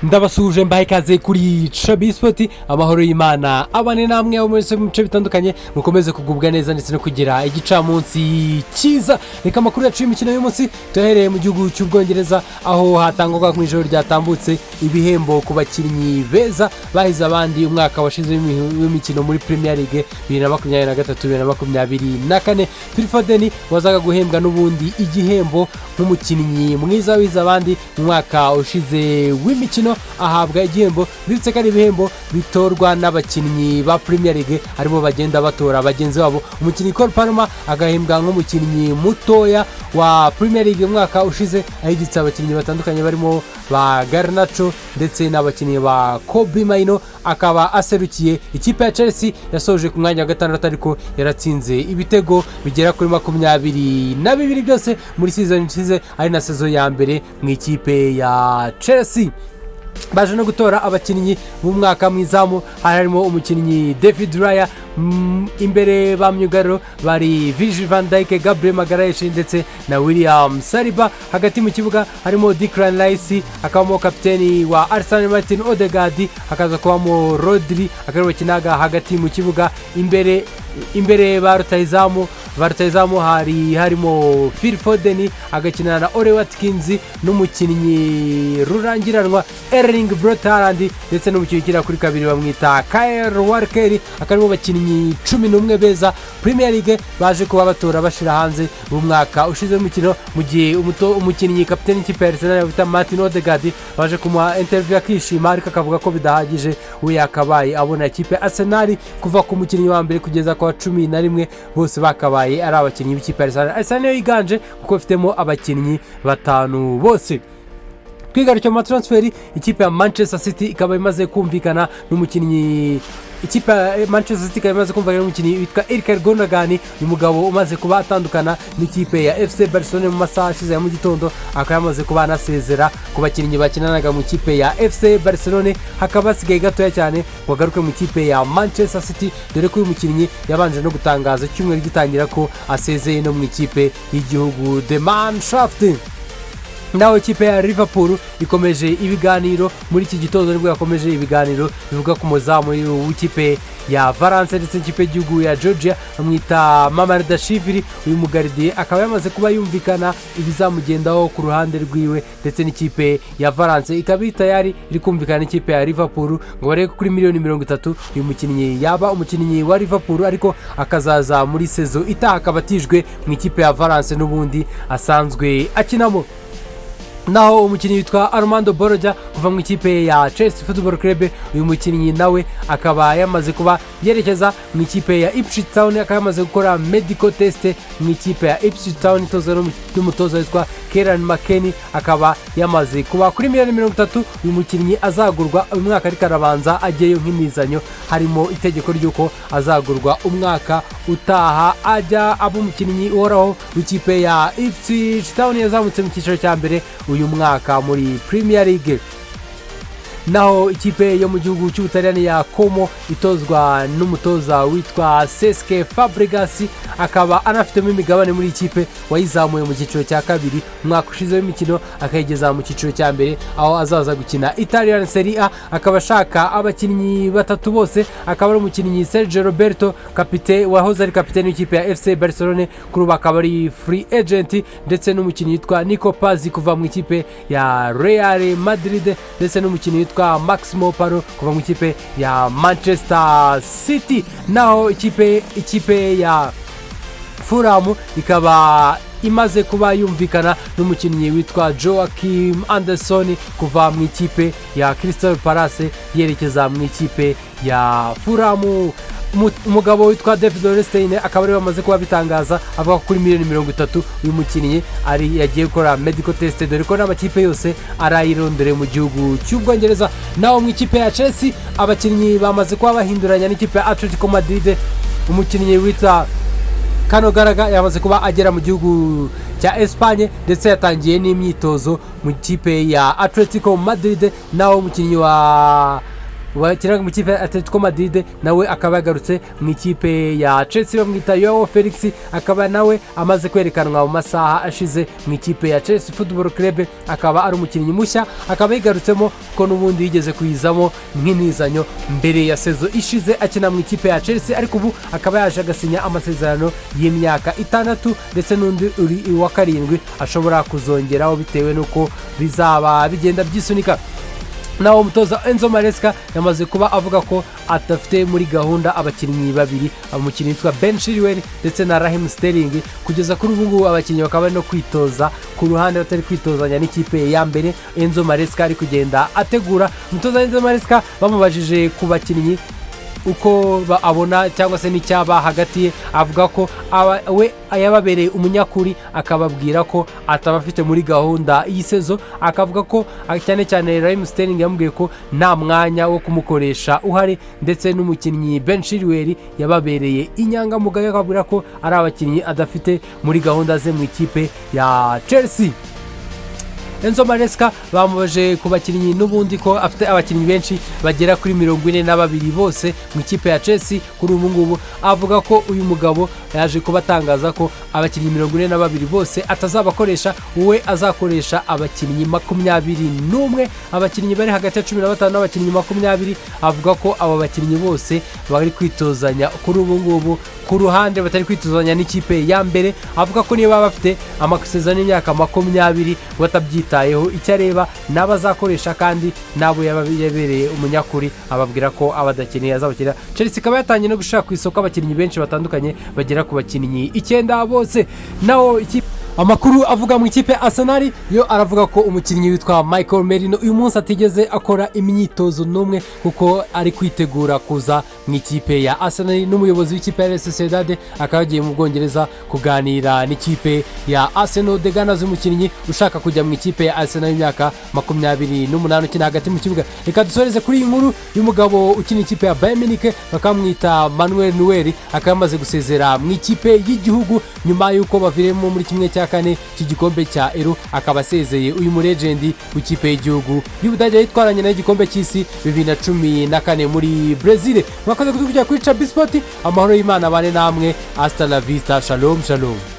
Ndabasuhuje, mbahe ikaze kuri Chabi Sport. Amahoro y'Imana abane namwe abo mwese mu bice bitandukanye, mukomeze kugubwa neza ndetse no kugira igicamunsi cyiza. Reka amakuru yacu y'imikino y'umunsi tuyahereye mu gihugu cy'Ubwongereza, aho hatangwaga mu ijoro ryatambutse ibihembo ku bakinnyi beza bahize abandi umwaka washize w'imikino muri Premier League 2023, 2024. Phil Foden wazaga guhembwa n'ubundi igihembo nk'umukinnyi mwiza wize abandi mu mwaka ushize w'imikino, ahabwa igihembo. Bibutse ko ari ibihembo bitorwa n'abakinnyi ba Premier League, aribo bagenda batora bagenzi babo. Umukinnyi Cole Palmer agahembwa nk'umukinnyi mutoya wa Premier League umwaka ushize, ahigitse abakinnyi batandukanye barimo ba Garnacho ndetse n'abakinnyi ba Kobbie Mainoo, akaba aserukiye ikipe ya Chelsea yasoje ku mwanya wa gatandatu, ariko yaratsinze ibitego bigera kuri 22 byose muri season ishize, ari na saison ya mbere mu ikipe ya Chelsea. Baje no gutora abakinnyi b'umwaka. Mu izamu hari harimo umukinnyi David Raya, imbere ba myugariro bari Virgil van Dijk, Gabriel Magalhaes ndetse na William Saliba. Hagati mu kibuga harimo Declan Rice, hakabamo kapiteni wa Arsenal Martin Odegaard, hakaza kubamo Rodri, akaba bakinaga hagati mu kibuga. Imbere ba rutahizamu hari harimo Phil Foden agakinana na Ollie Watkins n'umukinnyi rurangiranwa Erling Braut Haaland, ndetse n'umukinnyi ukina kuri kabiri bamwita Kyle Walker. Akaba aribo bakinnyi 11 beza Premier League baje kuba batora, bashyira hanze mu mwaka ushize w'umukino, mu gihe umukinnyi kapiteni w'ikipe ya Arsenal bita Martin Odegaard baje kumuha interview akishima, ariko akavuga ko bidahagije, we yakabaye abona ikipe ya Arsenal kuva ku mukinnyi wa mbere kugeza ku wa 11 bose bakabaye ari abakinnyi b'ikipe ya Arsenal. Arsenal niyo yiganje kuko ifitemo abakinnyi batanu bose. Twigarukiye mu ma transfer, ikipe ya Manchester City ikaba imaze kumvikana n'umukinnyi ikipe ya Manchester City ikaba imaze kumvikana n'umukinnyi witwa Ilkay Gundogan. Uyu mugabo umaze kuba atandukana n'ikipe ya FC Barcelone mu masaha ashize ya mu gitondo, akaba yamaze kuba anasezera ku bakinnyi bakinanaga mu ikipe ya FC Barcelone, hakaba hasigaye gatoya cyane ngo agaruke mu ikipe ya Manchester City, dore ko uyu mukinnyi yabanje no gutangaza icyumweru gitangira ko asezeye no mu ikipe y'igihugu, Die Mannschaft. Naho ikipe ya Liverpool ikomeje ibiganiro. Muri iki gitondo nibwo yakomeje ibiganiro bivuga ku muzamu w'ikipe ya Valence ndetse n'ikipe y'igihugu ya Georgia, bamwita Mamardashvili. Uyu mugardien akaba yamaze kuba yumvikana ibizamugendaho ku ruhande rwiwe ndetse n'ikipe ya Valence, ikaba iri tayari, iri kumvikana n'ikipe ya Liverpool ngo barebe ko kuri miliyoni 30 uyu mukinnyi yaba umukinnyi wa Liverpool, ariko akazaza muri saison itaha akaba atijwe mu ikipe ya Valence n'ubundi asanzwe akinamo. Naho umukinnyi witwa Armando Broja kuva mu ikipe ya Chelsea Football Club, uyu mukinnyi nawe akaba yamaze kuba yerekeza mu ikipe ya Ipswich Town, akaba yamaze gukora medical test mu ikipe ya Ipswich Town itozwa n'umutoza witwa Kieran McKenna, akaba yamaze kuba kuri miliyoni 30 uyu mukinnyi azagurwa uyu mwaka, ariko arabanza ajyeyo nk'imizanyo, harimo itegeko ry'uko azagurwa umwaka utaha, ajya aba umukinnyi uhoraho w'ikipe ya Ipswich Town yazamutse mu cyiciro cya mbere uyu mwaka muri Premier League. Naho ikipe yo mu gihugu cy'Ubutaliyani ya Como itozwa n'umutoza witwa Cesc Fabregas, akaba anafitemo imigabane muri ikipe, wayizamuye mu cyiciro cya kabiri umwaka ushize w'imikino akayigeza mu cyiciro cya mbere, aho azaza gukina Italian Serie A, akaba ashaka abakinnyi batatu bose, akaba ari umukinnyi Sergio Roberto, kapite wahoze ari kapiteni w'ikipe ya FC Barcelone, kuri ubu akaba ari free agent, ndetse n'umukinnyi witwa Nico Paz kuva mu ikipe ya Real Madrid, ndetse n'umukinnyi witwa Maximo Pardo kuva mu ikipe ya Manchester City. Naho ikipe ya Fulham ikaba imaze kuba yumvikana n'umukinnyi witwa Joachim Anderson kuva mu ikipe ya Crystal Palace yerekeza mu ikipe ya Fulham. Umugabo witwa David Ornstein akaba ariwe wamaze kuba bitangaza, avuga ko kuri miliyoni 30 uyu mukinnyi ari yagiye gukora medical test, dore ko n'amakipe yose arayirondore mu gihugu cy'Ubwongereza. Naho mu ikipe ya Chelsea abakinnyi bamaze kuba bahinduranya n'ikipe ya Atletico Madrid. Umukinnyi witwa Conor Gallagher yamaze kuba agera mu gihugu cya Espagne, ndetse yatangiye n'imyitozo mu ikipe ya Atletico Madrid. Naho umukinnyi wa wakinaga mu ikipe ya Atletico Madrid, nawe akaba yagarutse mu ikipe ya Chelsea. Bamwita Joao Felix, akaba nawe amaze kwerekanwa mu masaha ashize mu ikipe ya Chelsea Football Club, akaba ari umukinnyi mushya, akaba yigarutsemo kuko n'ubundi yigeze kuyizamo nk'intizanyo mbere ya saison ishize akina mu ikipe ya Chelsea, ariko ubu akaba yaje agasinya amasezerano y'imyaka 6 ndetse n'undi uri wa karindwi ashobora kuzongeraho bitewe n'uko bizaba bigenda byisunika. Naho umutoza Enzo Maresca yamaze kuba avuga ko adafite muri gahunda abakinnyi babiri, umukinnyi witwa Ben Chilwell ndetse na Raheem Sterling. Kugeza kuri ubu ngubu abakinnyi bakaba bari no kwitoza ku ruhande, batari kwitozanya n'ikipe ya mbere Enzo Maresca ari kugenda ategura. Umutoza Enzo Maresca bamubajije ku bakinnyi uko abona cyangwa se n'icyaba hagati ye, avuga ko we yababereye umunyakuri, akababwira ko ataba afite muri gahunda iyi saison. Akavuga ko cyane cyane Raheem Sterling yamubwiye ko nta mwanya wo kumukoresha uhari, ndetse n'umukinnyi Ben Chilwell yababereye inyangamugayo, akabwira ko ari abakinnyi adafite muri gahunda ze mu ikipe ya Chelsea. Enzo Maresca bamubaje ku bakinnyi n'ubundi, ko afite abakinnyi benshi bagera kuri 42 bose mu ikipe ya Chelsea kuri ubu ngubu. Avuga ko uyu mugabo yaje kuba atangaza ko abakinnyi 42 bose atazabakoresha, we azakoresha abakinnyi 21, abakinnyi bari hagati ya 15 n'abakinnyi 20. Avuga ko abo bakinnyi bose bari kwitozanya kuri ubu ngubu ku ruhande, batari kwitozanya n'ikipe ya mbere. Avuga ko niba bafite amasezerano y'imyaka 20 batabyitayeho, icyo areba n'abo azakoresha kandi n'abo yaba yabereye umunyakuri, ababwira ko aba adakeneye azabakenera. Chelsea ikaba yatangiye no gushaka ku isoko abakinnyi benshi batandukanye bagera ku bakinnyi 9 bose. Naho ikipe, amakuru avuga mu ikipe Arsenal yo aravuga ko umukinnyi witwa Michael Merino uyu munsi atigeze akora imyitozo n'umwe, kuko ari kwitegura kuza mu ikipe ya Arsenal. N'umuyobozi w'ikipe ya Real Sociedad akaba yagiye mu Bwongereza kuganira n'ikipe ya Arsenal de Gunners, umukinnyi ushaka kujya mu ikipe ya Arsenal y'imyaka 28 ukina hagati mu kibuga. Reka dusoreze kuri iyi nkuru y'umugabo ukina ikipe ya Bayern Munich, bakamwita Manuel Neuer, akaba yamaze gusezera mu ikipe y'igihugu nyuma y'uko baviremo muri 1/4 cy'igikombe cya Euro, akaba asezeye uyu mu legend w'ikipe y'igihugu y'Ubudage yitwaranye nayo igikombe cy'isi 2014 muri Brezil. Mwakoze kudukurikira kuri Chabi Sport. Amahoro y'Imana abane namwe. Hasta la vista, shalom shalom.